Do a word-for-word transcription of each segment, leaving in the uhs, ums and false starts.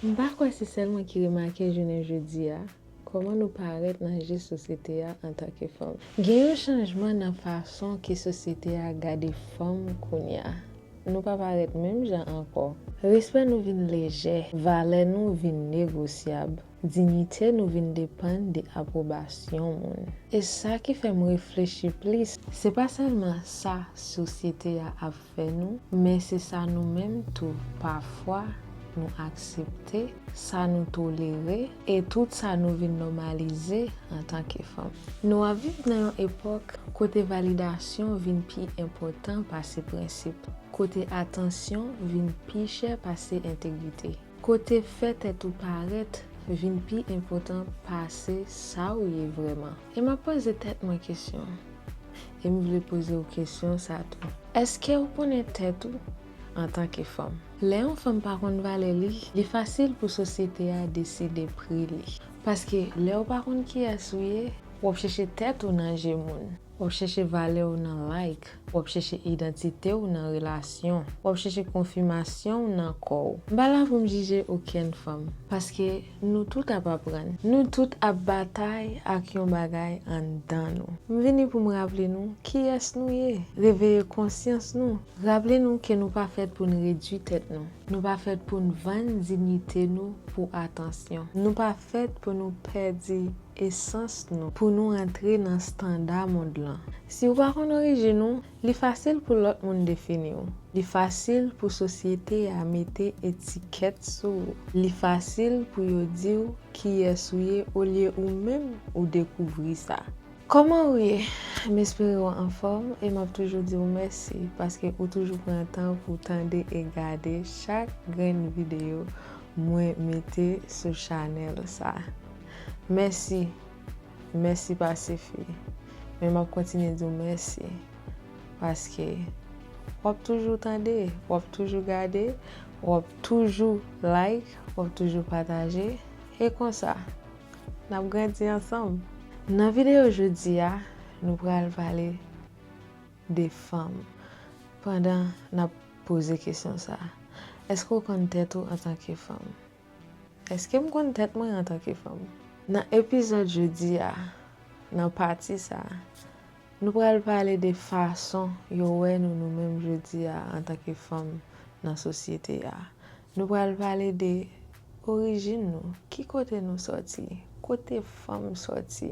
M pa kwè se sèl mwen ki remake jounen jodi a, kòman nou parèt nan je sosyete a antanke fanm. Gen yon chanjman nan fason ke sosyete a gade fanm kounye a. Nou pa parèt menm jan ankò. Respè nou vin lejè, valè nou vin negosyab, diyite nou vin depann de apwobasyon moun. E sa ki fè m reflechi plis, se pa sèlman sa sosyete a ap fè nou, men se sa nou menm tou pafwa nou aksepte, sa nou tolere, e tout sa nou vin nòmalize antanke fanm. Nou ap viv nan yon epòk kote validasyon vin pi enpòtan pase prensip, kote atansyon vin pi chè pase entegrite, kote fè tèt ou parèt vin pi enpòtan pase sa w ye vrèman. E m ap poze tèt mwen kesyon, e m vle poze w kesyon sa tou. Èske w konnen tèt ou antanke fanm? Lè yon fanm pa konn valè li, li fasil pou sosyete a deside pri li. Paske lè w pa konn kiyès ou ye, w ap chèche tèt ou nan je moun. W ap chèche valè w nan like. W ap chèche idantite w nan relasyon. W ap chèche konfimasyon w nan kò w. M pa la pou m jije okenn fanm, paske nou tout ap aprann. Nou tout ap batay ak yon bagay anndan nou. M vini pou m raple nou kiyès nou ye. Reveye konsyans nou. Raple nou ke nou pa fèt pou n redui tèt nou. Nou pa fèt pou n vann diyite nou pou atansyon. Nou pa fèt pou nou pèdi esans nou, pou nou antre nan estanda mond lan. Si w pa konn orijin ou, li fasil pou lòt moun defini w. Li fasil pou sosyete a mete etikèt sou ou. Li fasil pou yo di w kiyès ou ye olye ou menm ou dekouvri sa. Kòman ou ye? M espere w anfòm e m ap toujou di w mèsi paske ou toujou pran tan pou w tande e gade chak grenn videyo mwen mete sou chanèl sa. Mèsi, mèsi pa sifi. Men m ap kontinye di w mèsi paske w ap toujou tande, w ap toujou gade, w ap toujou like, w ap toujou pataje. E konsa, n ap grandi ansanm. Nan videyo jodi a, nou pral pale de fanm. Pandan n ap poze kesyon sa, èske w konn tèt ou antanke fanm? Èske m konn tèt mwen antanke fanm? Nan epizòd jodi a, nan pati sa, nou pral pale de fason yo wè nou, nou menm jodi a antanke fanm nan sosyete a. Nou pral pale de orijin nou, ki kote nou sòti, kote fanm sòti.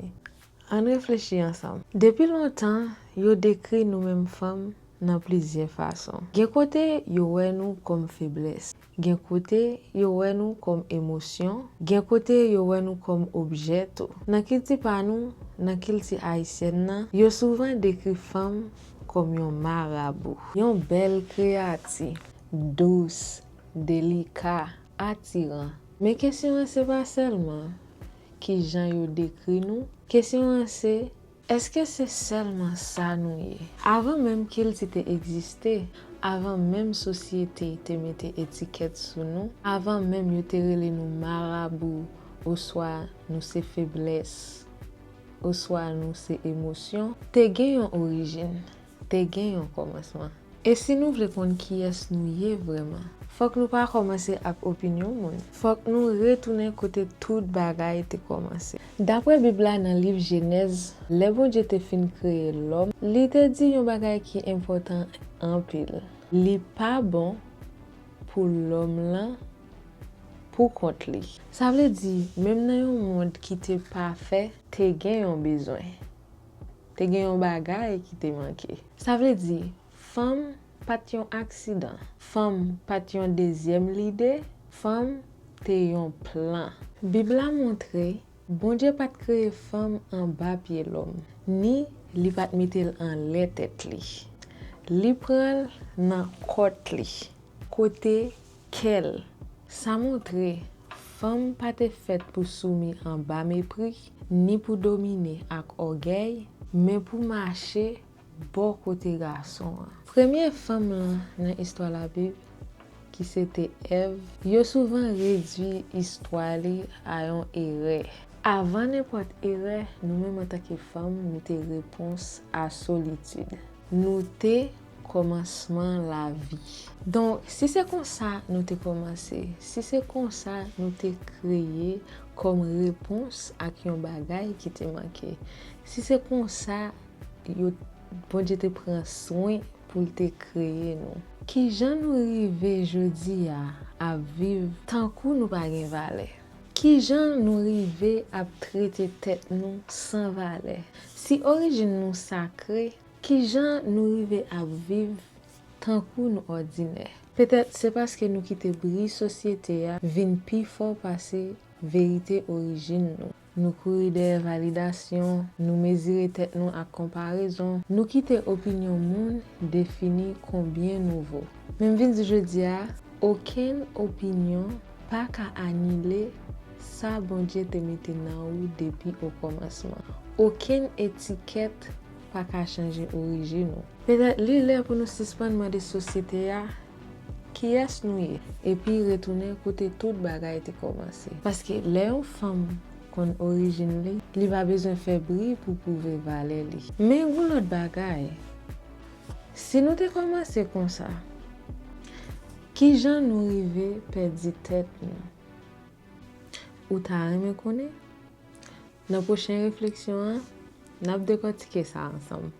Ann reflechi ansanm. Depi lontan, yo dekri nou menm fanm nan plizyè fason. Gen kote yo wè nou kòm feblès. Gen kote yo wè nou kòm emosyon. Gen kote yo wè nou kòm objè tou. Nan kilti pa nou, nan kilti ayisyèn nan, yo souvan dekri fanm kòm yon marabou, yon bèl kreyati, dous, delika, atiran. Men kesyon an se pa sèlman kijan yo dekri nou. Kesyon an se, èske se sèlman sa nou ye? Avan menm kilti te egziste, avan menm sosyete te mete etikèt sou nou, avan menm yo te rele nou marabou, oswa nou se feblès, oswa nou se emosyon, te gen yon orijin, te gen yon kòmansman. E si nou vle konn kiyès nou ye vrèman, fòk nou pa kòmanse ak opinyon moun. Fòk nou retounen kote tout bagay te kòmanse. Daprè Bib la, nan liv Jenèz, lè Bondye te fin kreye lòm, li te di yon bagay ki enpòtan anpil. Li pa bon pou lòm lan pou kont li. Sa vle di, menm nan yon mond ki te pafè, te gen yon bezwen. Te gen yon bagay ki te manke. Sa vle di, fanm pa t yon aksidan. Fanm pa t yon dezyèm lide. Fanm te yon plan. Bib la montre Bondye pa t kreye fanm anba pye lòm, ni li pa t mete l anlè tèt li. Li pran l nan kòt li, kote kè l. Sa montre fanm pa te fèt pou soumi anba mepri, ni pou domine ak ògèy, men pou mache bò kote gason an. Premye fanm lan nan istwa Labib, ki se te Èv, yo souvan redui istwa li a yon erè. Avan nenpòt erè, nou menm antanke fanm, nou te repons a solitid. Nou te kòmansman lavi. Donk, si se konsa nou te kòmanse, si se konsa nou te kreye kòm repons ak yon bagay ki te manke, si se konsa yo, Bondye te pran swen pou l te kreye nou, ki jan nou rive jodi a ap viv tankou nou pa gen valè? Ki jan nou rive ap trete tèt nou san valè? Si orijin nou sakre, ki jan nou rive ap viv tankou nou òdinè? Petèt se paske nou kite bri sosyete a vin pi fò pase verite orijin nou. Nou kouri dèyè validasyon, nou mezire tèt nou ak konparezon, nou kite opinyon moun defini konbyen nou vo. Men m vin di jodi a, okenn opinyon pa ka anile sa Bondye te mete nan ou depi okòmansman. Okenn etikèt pa ka chanje orijin ou. Petèt li lè pou nou sispann mande sosyete a kiyès nou ye, epi retounen kote tout bagay te kòmanse. Paske lè yon fanm konn orijin li, li pa bezwen fè bri pou pwouve valè li. Men yon lòt bagay, si nou te kòmanse konsa, ki jan nou rive pèdi tèt nou? Ou ta renmen konnen? Nan pwochen refleksyon an, n ap dekòtike sa ansanm.